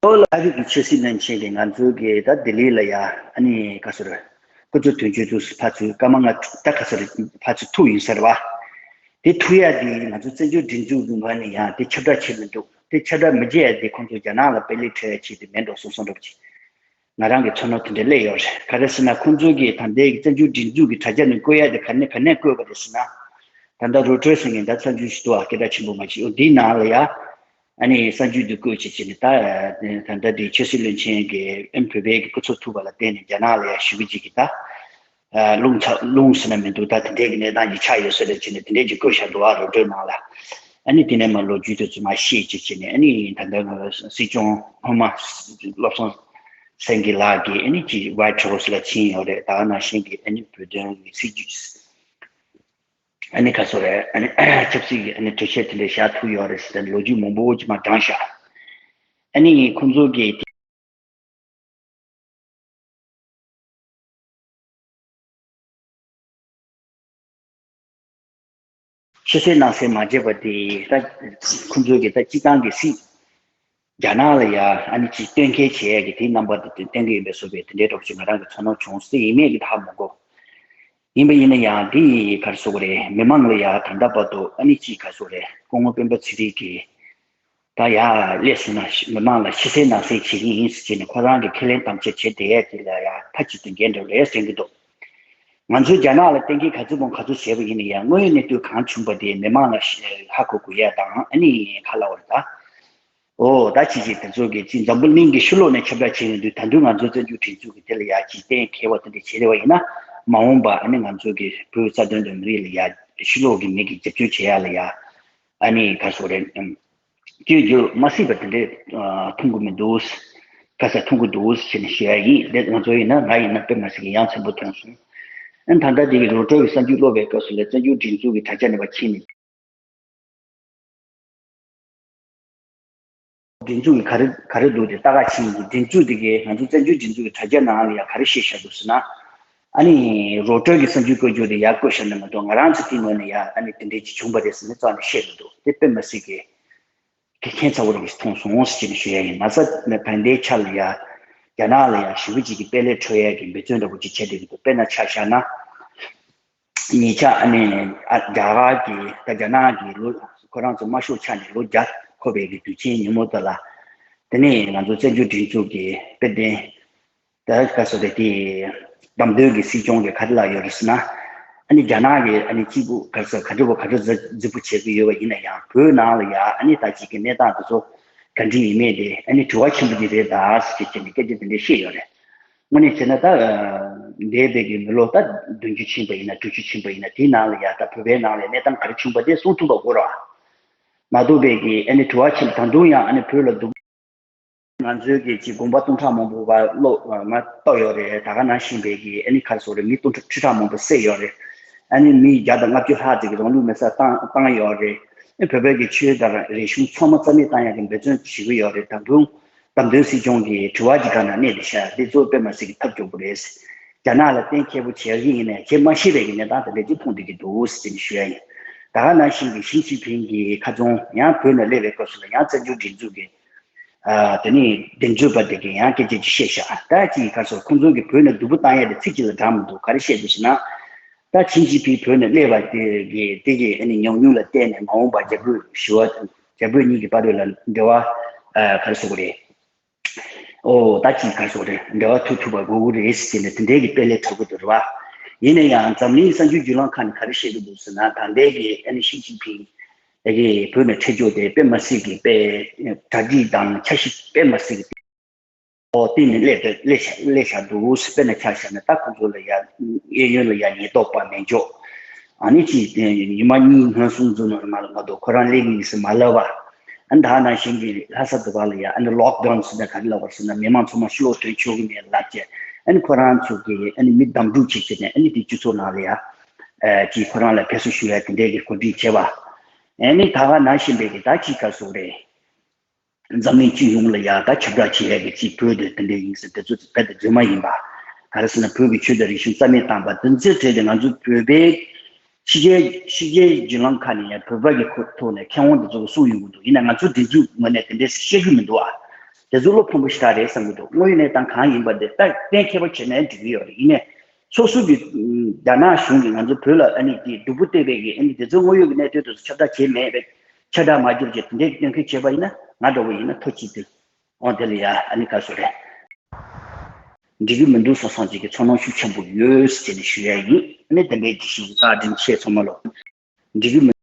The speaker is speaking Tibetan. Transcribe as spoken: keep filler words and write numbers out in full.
ཨོ་ལ་ཨ་རི་གི་ཆབ་སྲིད་བློན་ཆེན་གྱིས་ང་ཚོའི་གི་ད་ལྡི་ལི་ལ་ཡ་ཨ་ནི་ག་ཟེར་སྐུ་ཚབ་དོན་གཅོད་དུ་ཕར་ཚུར་སྐར་མ་ལྔ་ད་ག་ཟེར་ཕར་ཚུར་ཐུག་ཡིན་ཟེར་བ། དེ་ཐུག་ཡ་དེ་ང་ཚོ་བཙན་བྱོལ་སྒྲིག་འཛུགས་ཀྱི་ངོས་ནས་ཡང་དེ་ཁྱབ་བསྒྲགས་བྱེད་མི་འདུག་དེ་ཁྱབ་བསྒྲགས་མི་བྱེད་ཡ་དེ་ཁོང་ཚོ་རྒྱ་ནག་ལ་དཔེ་ལེགས་འཕྲོད་ཡ་ཆེད་དུ་མེད་འགྲོ་སོང་སོང་འགྲོ་བྱེད། ང་རང་གི་ཚོར་སྣང་དེ་འདྲ་སླེབས་ཡོད་རེད། ག་རེ་ཟེར་ན་ཁོང་ཚོ་གིས་ད་ལྟའི་བཙན་བྱོལ་སྒྲིག་འཛུགས་ཀྱི་དྲ་རྒྱ་ནས་བཀོད་ཡ་དེ་ག་ནས་ག་ནས་བཀོད་པ་རེད་ཟེར་ན། ད་ལྟ་རོའི་ཊར་ཟེར་མཁན་ད་གསར་འགྱུར་ཞིག་འདུག་ཨ། སྐད་གྲགས་ཆེན་པོ་མ་བྱེད་འོ་འདིའི་ནང་ལ་ཡ། ཨ་ནི་གསར་འགྱུར་འདི་བཀོད་བྱེད་ཀྱི་ནི་ད་ད་ལྟ་འདི་ཆབ་སྲིད་བློན་ཆེན་གྱི་ཨ་ནི་བོད་པའི་གི་སྐུ་ཚབ་ཐུག་པ་ལ་བརྟེན་ནས་རྒྱ་ནག་ལ་ཡ་ཞུ་གི་ཅིག་གི་ད་རླུང་ཚ་རླུང་ཟེར་ན་མི་འདུག་ད་དེ་འདྲའི་གི་གནས་སྟངས་ཅིག་ཆགས་ཡོད་ས་རེད་ཅེས་ནས་དེ་འདྲའི་ཅིག་བཀོད་བཞག་འདུག་ཨ་རོའི་ཊར་ནང་ལ། ཨ་ནི་དེ་ནས་མ་ལོ་རྒྱུས་དེ་ཚོ་མ་ཤེས་ཅིག་བྱས་ནས་ཨ་ནི་ད་ལྟ་སྲིད་སྐྱོང་སྔོན་མ་བློ་བཟང་སེང་གེ་ལགས་ཀྱིས་ཨ་ནི་ཅིག་ཝའི་ཊི་ཧའུ་སི་ལ་ཕྱིན་ཡོད་རེད། ད་ག་ནང་བཞིན་གྱི་ཨ་ནི་བོད་དོན་གྱི་སྲིད་ཇུས། ཨ་ནི་ག་སོ་རེད། ཨ་ནི་ཆབ་སྲིད་ཀྱི་ཨ་ནི་གྲོས་ཆོད་དེ་འདྲ་བཞག་ཐུབ་ཡོད་རེད་ཟེར་ལོ་རྒྱུས་མང་པོ་ཅིག་མ་བགྲངས་ཤག་ཨ་ནི་ཁོང་ཚོ་གིས་ཕྱི་གསལ་ནང་གསལ་མ་བྱས་པ་དེ་ད་ཁོང་ཚོ་གིས་ད་སྤྱི་བཏང་གི་སྲིད་རྒྱ་ནག་ལ་ཡ་ཨ་ནི་ཅིག་སྟོན་ཁེལ་བྱེད་ཡ་གི་དེའི་རྣམ་པ་དེ་བསྟན་གི་ཡིན་པའི་བཟོ་པའི་དེ་འདྲའི་གྲོགས་ཅིག་ང་རང་གི་ཚོར་སྣང་བྱུང་སྟེ་ཡིན་མེད་ཀྱི་ཧ་མ་གོ་ཡིན་པ་ཡིན་ན་ཡང་དེ་ཡི་ག་རེ་ཟེར་དགོས་རེད། མི་མང་ལ་ཡ་ད་ལྟ་བར་དུ་ཨ་ནི་ཅིག་ག་རེ་ཟེར་དགོས་རེད། སྐུ་ངོ་སྤེན་པ་ཚེ་རིང་གིས་ད་ཡ་སླེབས་སོང་ན་མི་མང་ལ་ཕྱི་གསལ་ནང་གསལ་བྱེད་ཀྱི་ཡིན་ཟེར་བྱས་ནས་ཁོ་རང་གི་ཁས་ལེན་དམ་བཅའ་བྱེད་བསྡད་ཡ་དེ་ལ་ཡ་མཐའ་གཅིག་ཏུ་འགལ་འགྲོ་རེད་ཟེར་གྱི་འདུག་ང་ཚོས་རྒྱ་ནག་ལ་གཏན་འཁེལ་ག་ཚོད་མང་ག་ཚོད་བྱས་པ་ཡིན་ན་ཡང་དངོས་ཡོད་གནས་ཚུལ་གང་བྱུང་པ་དེ་མི་མང་ལ་ཧ་གོ་དགོས་ཡ་དང་ཨ་ནི་ག་ལབ་དགོས་རེད་ད། ཨོ་ད་ཕྱི་རྒྱལ་དེ་ཚོ་གིས་ཅིག་འཛམ་བུ་གླིང་གི་ཕྱི་ལོགས་ནས་ཁྱབ་བསྒྲགས་བྱས་ཡོང་དུས་ད་དུང་ང་ཚོ་བཙན་བྱོལ་སྒྲིག་འཛུགས་ཀྱི་དེ་ལ་ཡ་ཅིག་གཏན་འཁེལ་བ་དེ་འདྲ་བྱས་རེད་བ་ཡིན་ན་མ་འོངས་པ་ཨ་ནི་ང་ཚོ་གི་བོད་རྩ་དོན་དང་མི་རིགས་ལ་ཡ་ཕྱི་ལོགས་ཀྱི་མི་གིས་རྒྱབ་སྐྱོར་བྱེད་ཡ་ལ་ཡ་ཨ་ནི་ག་རེ་ཟེར་དགོས་རེད། ཨམ། བསྐྱོད་རྒྱུ་མ་སྲིད་པ་དེ་འདྲས་མཐོང་གི་མི་འདུག་ག་ས་མཐོང་གི་འདུག་ཟེར་ནས་ཞུ་ཡ་ཡིན། དེ་ང་ཚོ་ཡིན་ན་ང་ཡིན་ན་དཔེ་མ་སྲིད་ཀྱི་ཡ་མཚན་པོ་མཐོང་སོང་། ཨ་ནི་ད་ལྟ་དེ་གི་རོའི་ཊར་གྱི་གསར་འགྱུར་ཀློག་པའི་སྐབས་སུ་ལ་བཙན་བྱོལ་སྒྲིག་འཛུགས་ཀྱི་དྲ་རྒྱ་ནས་པ་ཕྱིན་ནས། སྒྲིག་འཛུགས་ཀྱི་ག་རེ་ག་རེ་འདུག་དེ་ལྟ་ག་ཕྱིན་གྱི་སྒྲིག་འཛུགས་དེ་གའི་ང་ཚོ་བཙན་བྱོལ་སྒྲིག་འཛུགས་ཀྱི་དྲ་རྒྱ་ནང་ལ་ཡང་ག་རེ་བཤད་བཞག་འདུག་ཟེར་ན། ཨ་ནི་རོའི་ཊར་གྱི་གསར་འགྱུར་བཀོད་རྒྱུ་དེ་ཡར་བཀོད་བཞག་ནས་མ་གཏོགས་ང་རང་ཚོ་དེའི་ངོས་ནས་ཡ་ཨ་ནི་དེ་འདྲའི་ཅིག་བྱུང་པ་རེད་ཟེར་ནས་རྩ་ནས་བཤད་མི་འདུག་དེ་དཔེ་མ་སྲིད་ཀྱི་གི་ཁྱད་མཚར་པོ་རང་ཞིག་མཐོང་སོང་ཟེར་ནས་ཞུ་ཡ་ཡིན། མ་ཟད་ད་ལྟའི་ཆ་ལ་ཡ་རྒྱ་ནག་ལ་ཡ་ཞེ་པོ་ཅིག་གི་དཔེ་ལས་འཕྲོ་ཡ་གི་འབད་བརྩོན་འདྲ་པོ་ཅིག་བྱས་བསྡད་ཀྱི་འདུག་དཔེར་ན་ཆ་བཞག་ན། ཉེ་ཆར་ཨ་ནི་ཨ་རྒྱ་གར་གྱི་ད་རྒྱ་ནག་གི་ལོ་ཁོ་རང་ཚོ་དམར་ཤོག་ཆགས་ནས་ལོ་བརྒྱ་འཁོར་བའི་གི་དུས་ཆེན་ཉིན་མོ་དེ་ལ། དེ་ནས་ང་ཚོ་བཙན་བྱོལ་སྒྲིག་འཛུགས་ཀྱི་དཔལ་ལྡན་ད་ག་ཟེར་དེ་དེ་བདམས་ཐོན་གྱི་སྲིད་སྐྱོང་གིས་ག་རེ་ལབ་ཡོད་རེད་ཟེར་ན། ཨ་ནི་རྒྱ་ནག་གིས་ཨ་ནི་གཅིག་པུ་ག་ཟེར་ག་འདྲ་པོ་ག་འདྲ་རྫིག་པོ་བྱེད་ཀྱི་ཡོད་པ་ཡིན་ན་ཡང་བོད་ནང་ལ་ཡ་ཨ་ནི་ད་ཅིག་གི་གནས་སྟངས་དེ་ཚོ་ག་འདྲ་ཡིན་མིན་དེ་ཨ་ནི་དྲི་བ་ཆེན་པོ་ཅིག་རེད་ད་ཟེར་བྱས་ནས་སྐད་ཆ་དེ་འདྲ་བཤད་ཡོད་རེད། དངོས་གནས་བྱས་ན་ད། འདས་པའི་གི་མི་ལོ་ད་བདུན་ཅུ་ཕྱིན་པ་ཡིན་ན་དྲུག་ཅུ་ཕྱིན་པ་ཡིན་ན་དེའི་ནང་ལ་ཡ་ད་བོད་པའི་ནང་ལ་གནས་སྟངས་ག་རེ་བྱུང་པ་དེ་གསུང་ཐུབ་པ་དགོས་ར། མ་གཏོགས་པའི་གི་ཨ་ནི་དྲི་བ་ཆེ་ད་དུང་ཡང་ཨ་ནི་བོད་ལ་སྡུག་ང་ཚོའི་གི་ཅིག་དགོན་པ་སྟོང་ཕྲག་མང་པོ་བ་ཀློག་ང་གཏོགས་ཡོད་རེད། ད་ག་ནང་བཞིན་པའི་གི་ཨ་ནི་ག་རེ་ཟེར་དགོས་རེད། མི་སྟོང་ཕྲག་ཁྲི་ཕྲག་མང་པོ་བསད་ཡོད་རེད། ཨ་ནི་མི་བརྒྱ་དང་ལྔ་བཅུ་ལྷག་ཅིག་གི་རང་ལུས་མེ་སྲེག་བཏང་བཏང་ཡོད་རེད། ཨ་ནི་བོད་པའི་གི་ཆོས་དང་རིག་གཞུང་ཚང་མ་རྩ་མེད་བཏང་ཡག་གི་འབད་བརྩོན་བྱེད་ཀྱི་ཡོད་རེད། ད་དུང་བདམས་ཐོན་སྲིད་སྐྱོང་གི་དྲི་བ་གྱི་སྒང་ན་གནས་བསྡད་ཤག་འདི་གཙོ་བོ་དཔེ་མ་སྲིད་ཀྱི་ཐབས་སྐྱོ་པོ་རེད། རྒྱ་ནག་ལ་གཏན་འཁེལ་པོ་བྱེད་ཀྱི་ཡིན་ནའི་བྱེད་མ་ཤེས་པའི་གི་གནས་སྟངས་དེ་འདྲ་ཅིག་མཐོང་བསྡད་ཀྱི་འདུག་ཟེར་ནས་ཞུ་ཡ་ཡིན། ད་ག་ནང་བཞིན་གྱི་ཞི་ཅིན་ཕིང་གི་ཁ་རྩང་ཡང་བོད་ནང་སླེབས་པའི་སྐབས་སུ་ལ་ཡང་བཙན་བྱོལ་སྒྲིག་འཛུགས་ཀྱི་ཨ་དེ་ནས་འདེམས་ཚོད་པ་དེ་གས་ཡང་སྐད་ཆ་ཅིག་བཤད་ཤག་ད་ཅིག་ག་རེ་ཟེར་ཁོང་ཚོ་གིས་བོད་ནང་སྡུག་པོ་བཏང་ཡ་དེ་ཚིག་གཅིག་ལ་བགྲང་མི་འདུག་ག་རེ་བཤད་འདུག་ཟེར་ན། ད་ཞི་ཅིན་ཕིང་བོད་ནས་སླེབས་པ་དེ་གི་དེ་གི་ཨ་ནི་ཉམས་མྱོང་ལ་བརྟེན་ནས་མ་འོངས་པ་རྒྱ་བོད་ཞི་བ་རྒྱ་བོད་གཉིས་ཀྱི་བར་དུ་ལ་འབྲེལ་བ་ཨ་ག་རེ་ཟེར་དགོས་རེད། ཨོ་ད་ཅིག་ག་རེ་ཟེར་དགོས་རེད། འབྲེལ་བ་མཐུད་ཐུབ་པ་དགོས་ཀྱི་རེད་ཟེར་ནས་དེ་འདྲའི་གི་དཔེ་ལས་འཕྲོ་གི་འདུག་རེད་བ། ཡིན་ན་ཡང་འཛམ་གླིང་གསར་འགྱུར་བརྒྱུད་ལམ་ཁག་ནས་ག་རེ་བཤད་ཀྱི་འདུག་ཟེར་ན་ད་ལྟའི་གི་ཨ་ནི་ཞི་ཅིན་ཕིང་ཨ་གི་བོད་ནས་ཁྲིད་རྒྱུ་དེ་དཔེ་མ་སྲིད་ཀྱི་དཔེ་གྲ་སྒྲིག་དང་འཆར་གཞི་དཔེ་མ་སྲིད་ཀྱི། ཨོ་བསྟན་ནས་སླེབས་སླེབས་བཞག་སླེབས་བཞག་འདུག་དཔེར་ན་ཆ་བཞག་ན་ད་ཁོང་ཚོ་ལ་ཡ་གཡས་གཡོན་ལ་ཡ་ཉེན་རྟོག་པ་མེད་འཇོག་ཨ་ནི་ཅིག་ཉི་མ་གཉིས་སྔོན་སོང་ཚུལ་ནང་ལ་མ་གཏོགས་ཁོ་རང་སླེབས་ཀྱི་ཡིན་ཟེར་མ་ལབ་པ། ཨ་ནི་ད་ནང་བཞིན་གྱི་ལྷ་ས་འདི་པ་ལ་ཡ་ཨ་ནི་ལོག་ཌའོན་ཟེར་ན་ག་རེ་ལབ་པ་ཟེར་ན་མི་མང་ཚང་མ་ཕྱི་ལོགས་ཐོན་ཆོག་གི་མེད་ལབ་བྱས། ཨ་ནི་ཁོ་རང་ཚོ་གི་ཨ་ནི་མི་བདམས་སྒྲུག་བྱེད་བྱས་ནས་ཨ་ནི་དེ་སྤྱི་ཚོགས་ནང་ལ་ཡ་ཅིག་ཁོ་རང་ལ་ཕེབས་བསུ་ཞུ་ཡ་དེ་འདྲའི་གི་གོ་སྒྲིག་བྱས་པ། ཨ་ནི་ད་ག་ནང་བཞིན་པའི་གི་ད་ཅིག་ག་རེ་ཟེར་དགོས་རེད། འཛམ་གླིང་སྤྱི་ཡོངས་ལ་ཡ་ད་ཁྱབ་བསྒྲགས་བྱེད་ཡ་གི་ཅིག་བོད་དེ་དེ་འདྲ་ཡིན་ཟེར་དེ་ཚོ་རྦད་དེ་རྫུན་མ་ཡིན་པ། ག་རེ་ཟེར་ན་བོད་ཀྱི་ཆོས་དང་རིག་གཞུང་རྩ་མེད་བཏང་པ་དེ་ཚོའི་གྲས་དེ་ང་ཚོ་བོད་པའི་ཕྱི་རྒྱལ་ཕྱི་རྒྱལ་བརྒྱུད་ལམ་ཁག་ནས་ཡང་བོད་པ་གི་ཁོ་ཐོག་ནས་མཁས་དབང་དེ་ཚོ་གིས་གསུངས་ཡོང་གི་འདུག་ཡིན་ན་ང་ཚོ་སྒྲིག་འཛུགས་ངོས་ནས་དེ་འདྲ་བཤད་གི་མི་འདུག་ཨ། དེ་ཚོ་བློ་ཕམ་པོ་ཞེ་དྲག་རེད་བསམ་གྱི་འདུག་དངོས་ཡོད་གནས་སྟངས་གང་ཡིན་པ་དེ་ད་གཏན་འཁེལ་བ་བྱས་ནས་འགྲིག་གི་ཡོད་རེད། ཡིན་ནའི་སོ་སོ་གི་རྒྱ་ནག་གཞུང་གིས་ང་ཚོ་བོད་ལ་ཨ་ནི་དེ་སྡུག་པོ་བསྟན་པའི་གི་ཨ་ནི་དེ་ཚོ་དངོས་ཡོད་ཀྱི་གནས་སྟངས་དེ་ཚོ་ཁྱབ་བསྒྲགས་བྱས་མེད་པས། ཁྱབ་བསྒྲགས་མ་བརྒྱབ་བྱས་དེ་འདྲའི་གཏན་འཁེལ་བྱས་པ་ཡིན་ན། ང་འདྲ་བོ་ཡིན་ན་ཐོ་གཅིག་དེ་འོ་དེ་ལ་ཡ་ཨ་ནི་ག་སུ་རེད། འགྲིག་གི་མི་འདུག་བསམ་བསམ་ཅིག་གི་ཚོར་སྣང་ཤུགས་ཆེན་པོ་ཡོད་ཟེར་ནས་ཞུ་ཡ་ཡིན། ཨ་ནི་དེ་འདྲའི་ཅིག་ཞིག་བཀའ་དྲིན་ཆེ་ཚང་མ་ལོ། འགྲིག་གི་མི།